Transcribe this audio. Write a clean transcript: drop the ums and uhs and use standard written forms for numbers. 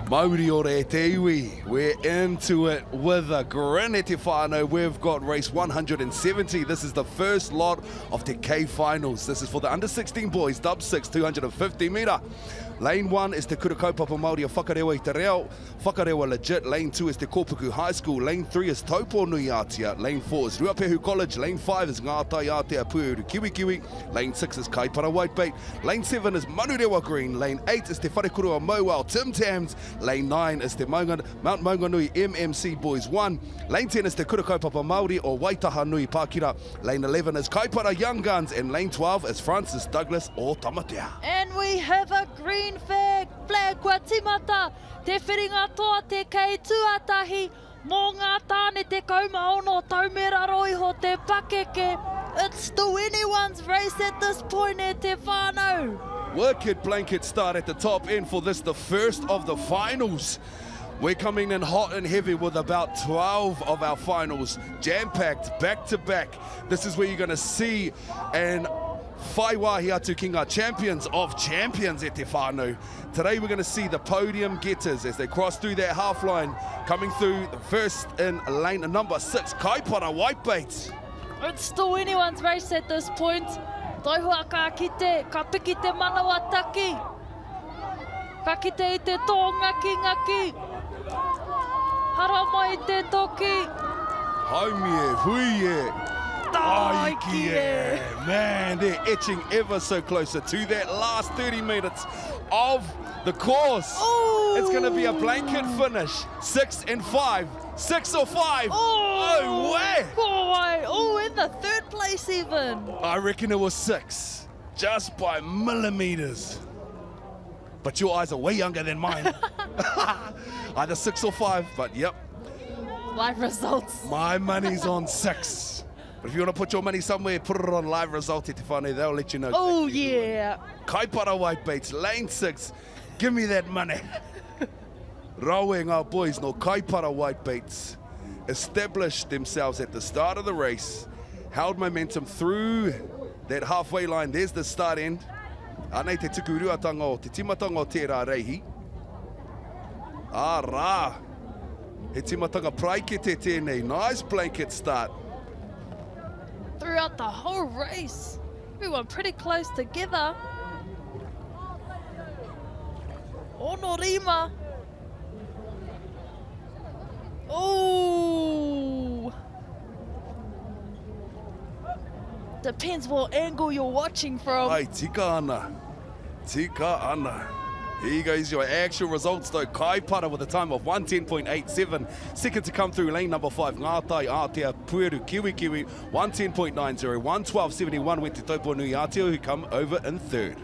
Mauri ora e te iwi, we're into it with a grin e te whānau. We've got race 170. This is the first lot of the K finals. This is for the under 16 boys, dub 6, 250 metre. Lane 1 is Te Kura Kaupapa Māori o Whakarewa i te Reo, Whakarewa Legit. Lane 2 is Te Kōpuku High School. Lane 3 is Taupō Nui Ātea. Lane 4 is Ruapehu College. Lane 5 is Ngā Tai Ātea Pūeru Kiwikiwi. Lane 6 is Kaipara Whitebait. Lane 7 is Manurewa Green. Lane 8 is Te Wharekura o Mauao Tim Tams. Lane 9 is Te Maunga, Mount Maunganui MMC Boys 1. Lane 10 is Te Kura Kaupapa Māori o Waitaha Nui Pākira. Lane 11 is Kaipara Young Guns. And lane 12 is Francis Douglas o Tamatea. And we have a green flag, flag kua timata te whiringa toa te kei tuatahi mō ngā tāne 16 tau me raro iho te pakeke. It's still anyone's race at this point e te whānau. Wicked blanket start at the top end for this, the first of the finals. We're coming in hot and heavy with about 12 of our finals, jam-packed, back-to-back. This is where you're going to see and whai wāhi atu ki ngā champions of champions e te whānau. Today we're going to see the podium getters as they cross through that half line, coming through the first in lane number 6, Kaipara Whitebait. It's still anyone's race at this point. Toihua ka kite, ka piki te manawa taki. Ka kite i te tō ngakingaki. Haramai te toki. Haumi e, hui e, tāiki e. Man, they're etching ever so closer to that last 30 minutes of the course. Ooh. It's going to be a blanket finish. 6 and 5. 6 or 5. Oh, no way. Boy. Oh, in the third place even. I reckon it was 6. Just by millimeters. But your eyes are way younger than mine. Either 6 or 5, but yep. Live results. My money's on 6. But if you want to put your money somewhere, put it on live result, te whānau. They'll let you know. Oh, yeah. Kaipara Whitebaits, lane 6. Give me that money. Rawe ngā boys no Kaipara Whitebaits established themselves at the start of the race, held momentum through that halfway line. There's the start end. Anei te tukuruatanga o te timatanga o tērā reihi. Arā! He timatanga praikete tēnei. Nice blanket start. Throughout the whole race, we were pretty close together. Ono rima. Oh! Depends what angle you're watching from. Ai, tika ana. Tika ana. Here goes your actual results though. Kaipara with a time of 110.87. Second to come through lane number 5, Ngā Tai Ātea Pueru Kiwi Kiwi, 110.90. 112.71 went to Taupo Nui Ātea who come over in third.